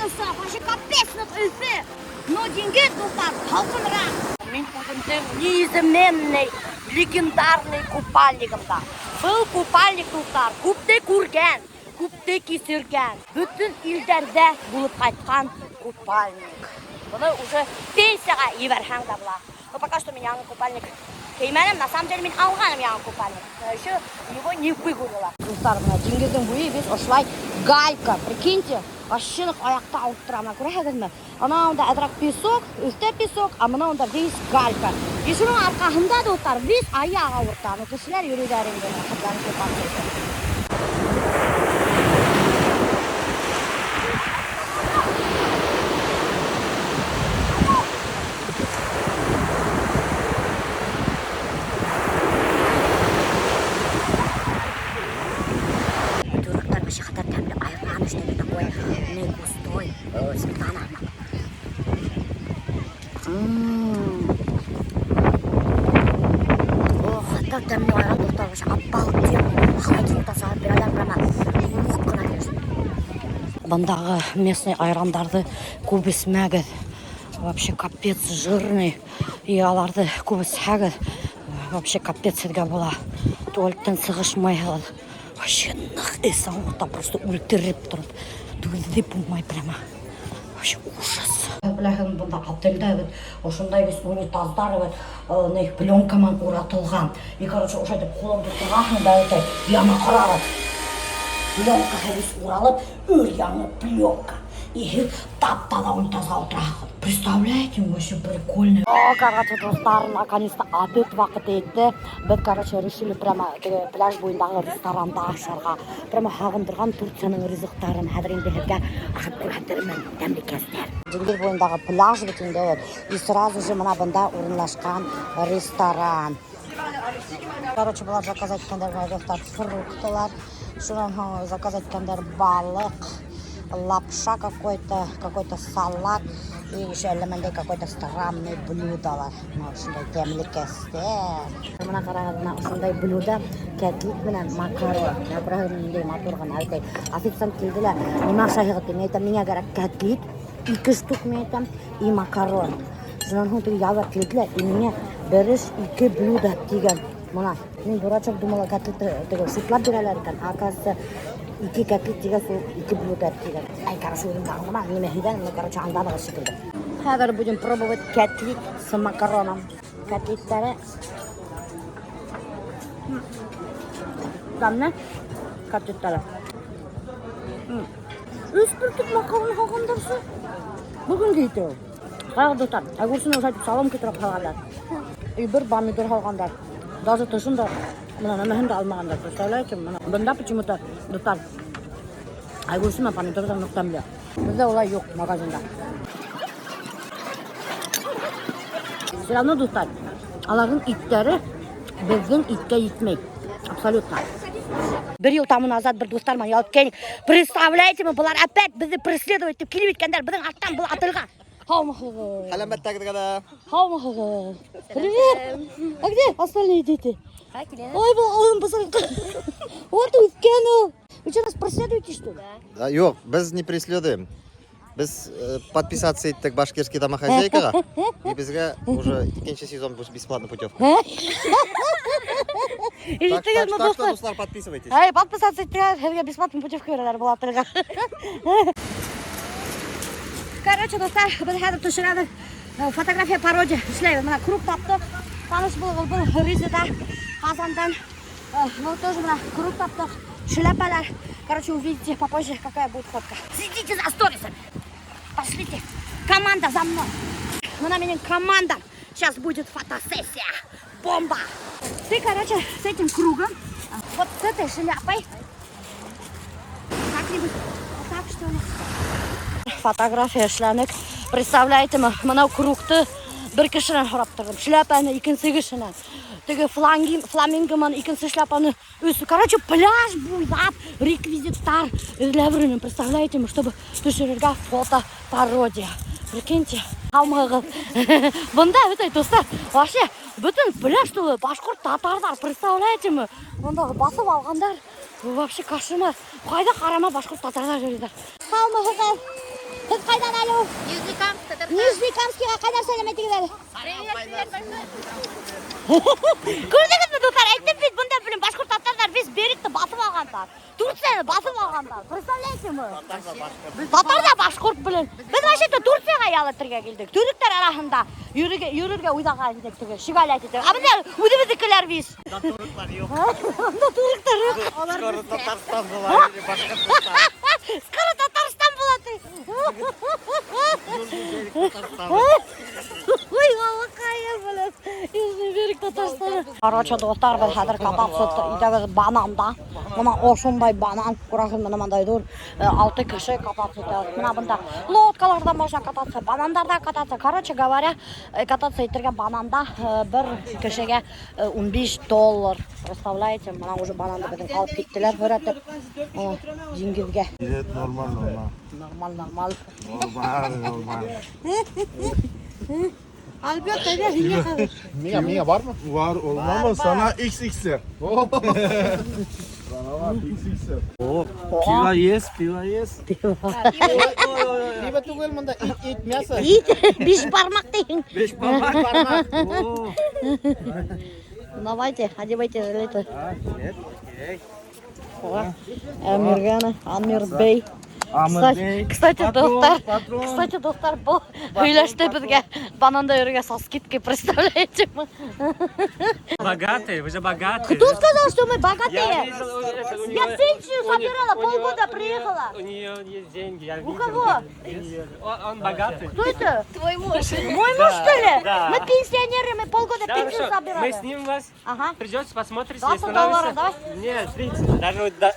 дуҫтар, вообще капец ныҡ эҫе. Но диңгеҙ, дуҫтар, һалҡыныраҡ. Мин үҙемдең неизменный, легендарный купальнигымда. Был купальник, дуҫтар, күпте күргән, күпте кисергән, бөтөн илдәрҙә булып ҡайтҡан купальник. Быны уже пенсияға ебәрһәң дә була. Но пока что мин яңы купальник кеймәнем. На самом деле мин алғаным яңы купальник. Но еще его не выгулила. Дуҫтар, бына диңгеҙҙең буйы весь ошолай галька. Прикиньте, вообще ныҡ аяҡты ауырттыра. Бына күрәһегеҙме? Ана унда әҙерәк песок, өҫтә песок, а бына унда весь галька. И шуның арҡаһында, дуҫтар, весь аяҡ ауырта. Ну, кешеләр йөрөйҙәр инде, рәхәтләнеп купаться итеп. Төрөктәр вообще хәтәр тәмле айран эшләй, такой не густой, сметана. О, хәтәр тәмле айран, дуҫтар, вообще обалденный. Холодильниктан сығарып бирәләр прямо һыуыҡ ҡына килеш. Бындағы местный айрандарҙы күп эсмәгеҙ. Вообще капец жирный. И аларҙы күп эсһәгеҙ, вообще капец һеҙгә була. Туалеттан сығышмайһығыҙ. Вообще ныҡ эс ауырта, просто үлтереп тороп. Түҙеп булмай прямо. Вообще ужас. Беләһең, бында отелдә бит ошондай весь унитаздар бит, ни, пленка менән уратылған. И, короче, ошолай итеп ҡулыңды тығаһың да әйтә, яңы ҡарағыҙ. Пленка весь уралып, өр яңы пленка. И һеҙ тап-таҙа унитазға ултыраһығыҙ. Представляете, вообще прикольно. О, короче, дуҫтар, наконец-то обед ваҡыты етте. Беҙ, короче, решили прямо теге пляж буйындағы ресторанда ашарға. Прямо һағындырған Турцияның ризыҡтарын хәҙер инде һеҙгә ашап күрһәтермен, тәмлекәстәр. Диңгеҙ буйындағы пляж бит инде ул. И сразу же бына бында урынлашҡан ресторан. Короче, былар заказать иткәндәр, дуҫтар, фруктылар. Шунан һуң заказать иткәндәр балыҡ, лапша какой-то, какой-то салат и еще әллә ниндәй какой-то странный блюдолар. Бына ошондай тәмлекәстәр. Бына ҡарағыҙ, бына ошондай блюдо кәтлит менән макарон. Бына күрәһегеҙ, ниндәй матур ғына әйтәй. Официант килде лә, нимә ашайһығыҙ тип, мин әйтәм, миңә кәрәк кәтлит, ике штук мин әйтәм, и макарон. Шунан һуң теге ябыҡ килде лә, и миңә бер эш ике блюдо тигән. Бына, мин дурачок думала, кәтлитте теге шутлап бирәләр икән. Оказывается, ике кәтлит тигәс, ул ике блюдо тигән. Ай, короче, үҙем дә аңламаным, нимә һөйләнем, но, короче, аңланығыҙ шикелле. Хәҙер будем пробовать кәтлит с макароном. Кәтлиттәре тәмле, кәтлиттәре. Өс бөртөк макарон һалғандарсы. Бөгөнгө ите ул. Ҡарағыҙ, дуҫтар, огурцыны ошайтып соломка тороп һалғандар. И бер помидор һалғандар. Даже тышын да, бына нәмәһен дә алмағандар. Представляете, бына бында почему-то, дуҫтар, огурцы менән помидор ҙа ныҡ тәмле. Беҙҙә улай юҡ магазинда. Все равно, дуҫтар, аларҙың иттәре беҙҙең иткә етмәй. Абсолютно. Бер йыл тому назад бер дуҫтар менән ял иткәйнек. Представляете, мы былар опять беҙҙе преследовать итеп килеп еткәндәр беҙҙең арттан был отельға. Һаумыһығыҙ. Сәләмәттәгеҙ. Һаумыһығыҙ. Привет. А где остальные дети? Ой, был улым бысырҡы. Вот үҫкән ул. Вы что, нас преследуете, что ли? Да, юҡ, беҙ не преследуем. Беҙ подписаться иттек башкирский домохозяйкаға. И беҙгә уже икенсе сезон бесплатно путевка. Так, Ишеттегеҙме, так, так что, дуҫтар? дуҫтар, подписывайтесь. Эй, подписаться иттегеҙ, һеҙгә бесплатно путевка бирәләр был отельға. Короче, дуҫтар, беҙ хәҙер төшөрәбеҙ. Фотография пародия эшләйбеҙ. Бына круг таптыҡ. Таныш булығыҙ, был Резеда Ҡазандан. Мы тоже бына круг таптыҡ. Шляпалар. Короче, увидите попозже, какая будет фотка. Следите за сторисами. Пошлите. Команда за мной. Бына минең команда. Сейчас будет фотосессия. Бомба. Ты, короче, с этим кругом, вот с этой шляпой. Как-нибудь вот так, что ли? Фотография эшләнек. Представляете, бынау кругты бер кешенән һорап торҙом. Шляпаны икенсе кешенән. Теге фламинго менән икенсе шляпаны өс. Короче, пляж буйлап реквизиттар эҙләп йөрөнөм. Представляете, чтобы төшөрөргә фото пародия. Прикиньте, һаумыһығыҙ. Бында бөтә дуҫтар, вообще бөтөн пляж тулы башҡорт татарҙар, представляете мы? Бында баҫып алғандар. Вообще кошмар. Ҡайҙа ҡарама башҡорт татарҙар йөрөйҙәр. Һаумыһығыҙ. Һеҙ ҡайҙан әле ул? Нижнекамск, Татарстан. Нижнекамскиға ҡайҙар сәләм әйтегеҙ әле. Привет, привет большой. Күрҙегеҙме, дуҫтар? Әйттем бит, бында блин, башҡорт татарҙар весь берегті баҫып алғандар. Турцияны баҫып алғандар. Представляете мы? Татар да башҡорт, блин. Беҙ вообще-то Турцияға ял итергә килдек. Төрөктәр араһында йөрөргә уйлаған инек теге, щеголять итеп. А бында үҙебеҙҙекеләр весь. Бында төрөктәр юҡ. Скоро Татарстан була или Башҡортостан. Скоро Татарстан була ти. Южный берег Татарстана. Ой, балаҡайым, блин. Южный берег Татарстана. Короче, дуҫтар, беҙ хәҙер кататься итәбеҙ бананда. Бына ошондай банан, күрәһең, бына мындай ҙур. Алты кеше кататься итәбеҙ. Бына бында лодкаларҙа можно кататься, банандарҙа кататься. Короче говоря, кататься итергә бананда бер кешегә 15 доллар. Представляете, бына уже бананды беҙҙең алып киттеләр һөйрәтеп. Бына, диңгеҙгә. Нет, нормально, нормально. Нормаль, нормаль. Нормально, нормально. Альберт, әйҙә, һиңә хәҙер. Миңә бармы? Var olmaz mı? Sana XXL. Sana var XXL. Пиво есть, пиво есть. Пиво түгел бында ит, ит, мясо. Ит, биш бармаҡ тиһең. Биш бармаҡ. О. Давайте, одевайте жилеты. А, жилет, окей. Әмиргәне, Амир Бей. Амир Кстати, Патрон, дуҫтар, патрон. Кстати, дуҫтар, был һөйләште беҙгә бананда йөрөргә со скидкой, представляете? Богатые, вы же богатые. Кто сказал, что мы Я богатые? видел, это, у Я неё- пенсию у собирала, полгода у приехала. У нее есть деньги, я У видел. кого? У неё. Он богатый. Кто это? Твой муж. Мой муж, что ли? Да. Мы пенсионеры, мы полгода Да, пенсию хорошо. собирали. Мы снимем вас. Ага. Придете, посмотрите, 20 если долларов, нравится. Нет, 30. Даже вот да.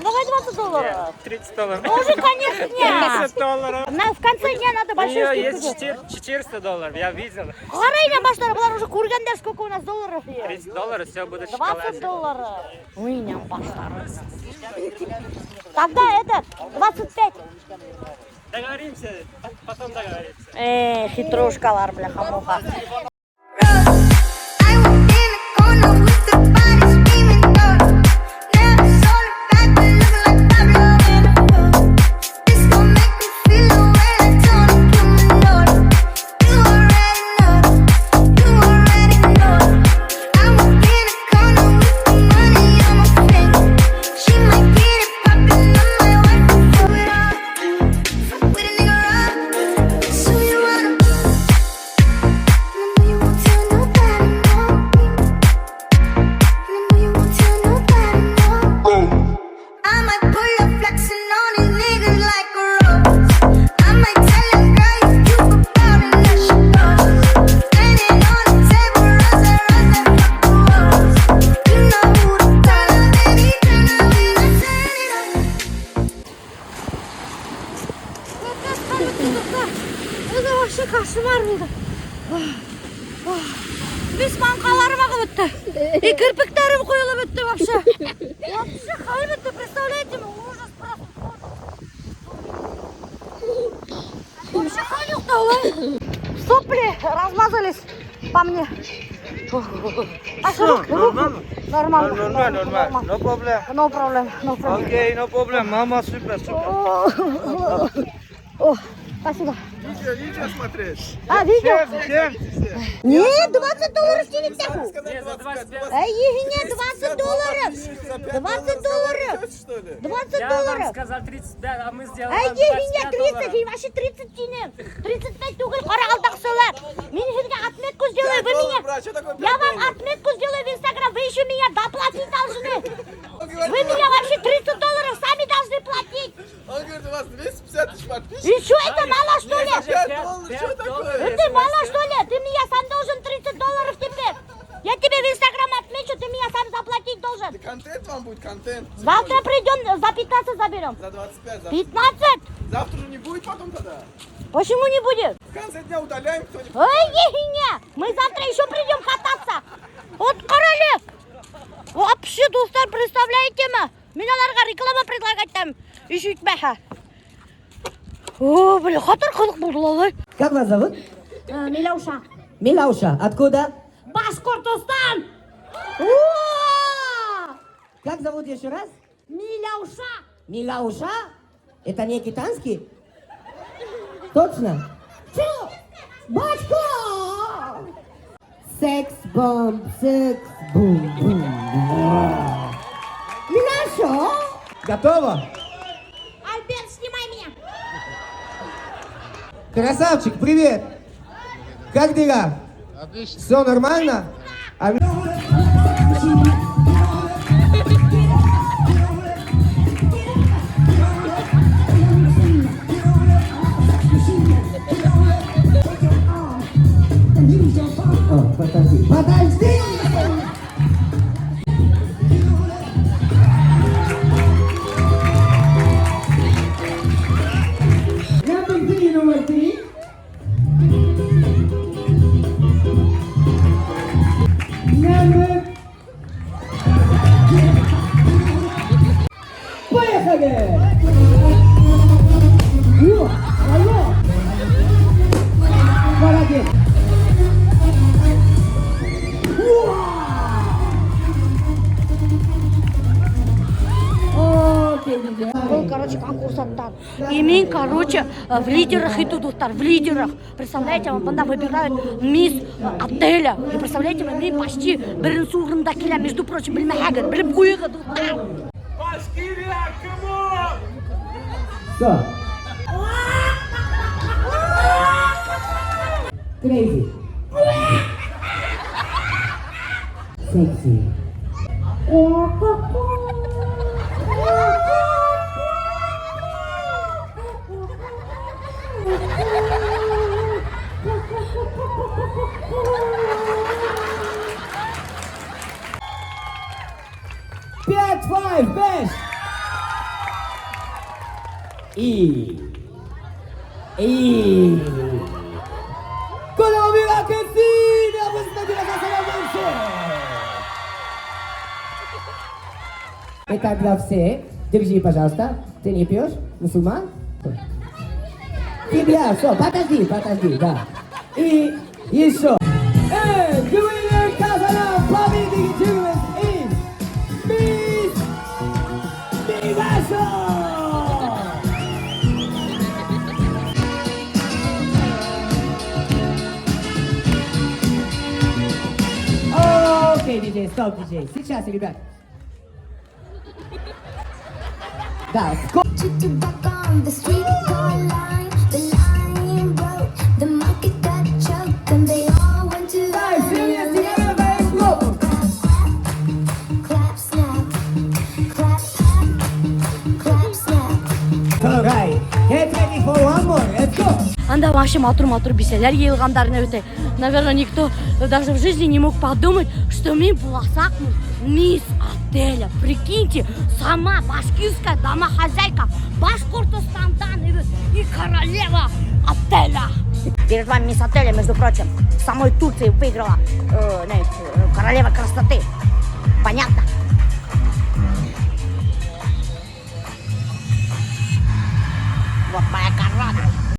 Давай 20 долларов. Нет, 30 долларов. Ну, уже конец дня. 30 долларов. В конце дня надо У большую нее скидку есть делать. 400 долларов, я видел. Ҡарайым баштары, былар уже күргәндәр, сколько у нас долларов есть. 30 долларов, все будет в 20 шоколаде. Долларов. Ой, не баштары. Тогда это 25. Договоримся, потом договоримся. Э, хитрушкалар, бляха-муха. I walk in the corner with the body screaming, go. Never saw the back, but looking like Pablo in a film. This gon' make me feel the way like Tony Kimmel. You already know, you already know. I walk in the corner with the money on my finger. She might get it poppin', I might wipe it for it all. Fuck with a nigga raw, so you wanna. I know you won't tell nobody, no. I know you won't tell nobody, no. I might pull up flexing on these niggas like a rose. I might tell a girl you cute about it, now she goes. Standing on the table, rose, rose, fuck the rose. You know who to call, baby, turn up and I turn it up. Это вообще кошмар булды. Весь маңҡаларым ағып бөттө. И керпектәрем ҡойолоп бөттө вообще. Вообще хәл бөттө, представляете мы? Ужас просто. Вообще хәл юҡ та улай. Сопли размазались по мне. А рук, рук. Нормально. Нормально, нормально. No problem. No problem, no problem. Окей, no problem. Мама, супер, супер. О, спасибо. Видео, видео смотреть. А, видео? Всем, Нет, 20 долларов тебе тяху. Нет, за 25. Эй, Евгения, 20 долларов! 20 долларов! Что ли? 20 Я вам долларов! сказал 35, а мы сделали Эй, вам Евгения, 25 30, долларов. и вообще 30 тинем. 35 түгел, ҡара алдаҡсылар. Мин һеҙгә отметку сделаю, вы меня. Брат, что такое Я вам отметку сделаю в Инстаграм, вы еще меня доплатить должны. Вы меня вообще 30 долларов сами должны платить. Он говорит, у вас 250 тысяч подписчиков. И что, это мало, что ли? 5 долларов, что такое? Это мало, что ли? Ты меня сам должен 30 долларов теперь. Я тебе в Инстаграм отмечу, ты меня сам заплатить должен. Контент вам будет, контент. Завтра придем, за 15 заберем. За 25. Завтра, 15? завтра же не будет потом тогда. Почему не будет? В конце дня удаляем кто-нибудь. Ой, не, мы завтра еще придем кататься. Вот короли. Вообще, дуҫтар, представляете мы? Мин уларға реклама предлагать там. Еще итмәһә. О, бля, хәтәр ҡыҙыҡ булды улай. Как вас зовут? Миләүшә. Милауша. Откуда? Башҡортостан! О! Как зовут еще раз? Миләүшә! Милауша? Это не китайский? Точно? Чё? Бачка! Секс бомб, секс бум бум. Милаша! Готово? Альберт, снимай меня! Красавчик, привет! Как дела? Отлично. Все нормально? А О, подожди, подожди! Number three, number three. Number... Поехали! О, алло! Молодец! Окей, диджей. Был, короче, конкурсанттар. И мин, короче, в лидерах и дуҫтар, в лидерах. Представляете, бында выбирают мисс отеля. И представляете, мин почти беренсе урында киләм, между прочим, белмәһәгеҙ, белеп ҡуйығыҙ, дуҫтар. Башкирия, come on! Все. Crazy. Sexy. Пять, five, беш. И. И. Коломбия Кесина, больше. Это для всех. Держи, пожалуйста. Ты не пьешь? Мусульман? Тебя, все, подожди, подожди, да. И еще. And the winner Казана победитель is Miss Мигаша! Окей, диджей, стоп, диджей. Сейчас, ребят. Да, сколько... Took back on the streetcar line. The line broke, the monkey got choked, and they all went to Five, serious, together, very slow. Clap, snap, clap, clap, clap, snap. All right, get ready for one more. Let's go. Анда вообще матур-матур бисәләр йыйылғандар үтә. Наверное, никто даже в жизни не мог подумать, что мин буласаҡмын мисс отеля. Прикиньте, сама башкирская домохозяйка Башҡортостандан и королева отеля. Перед вами мисс отеля, между прочим, в самой Турции выиграла королева красоты. Понятно? Вот моя корона.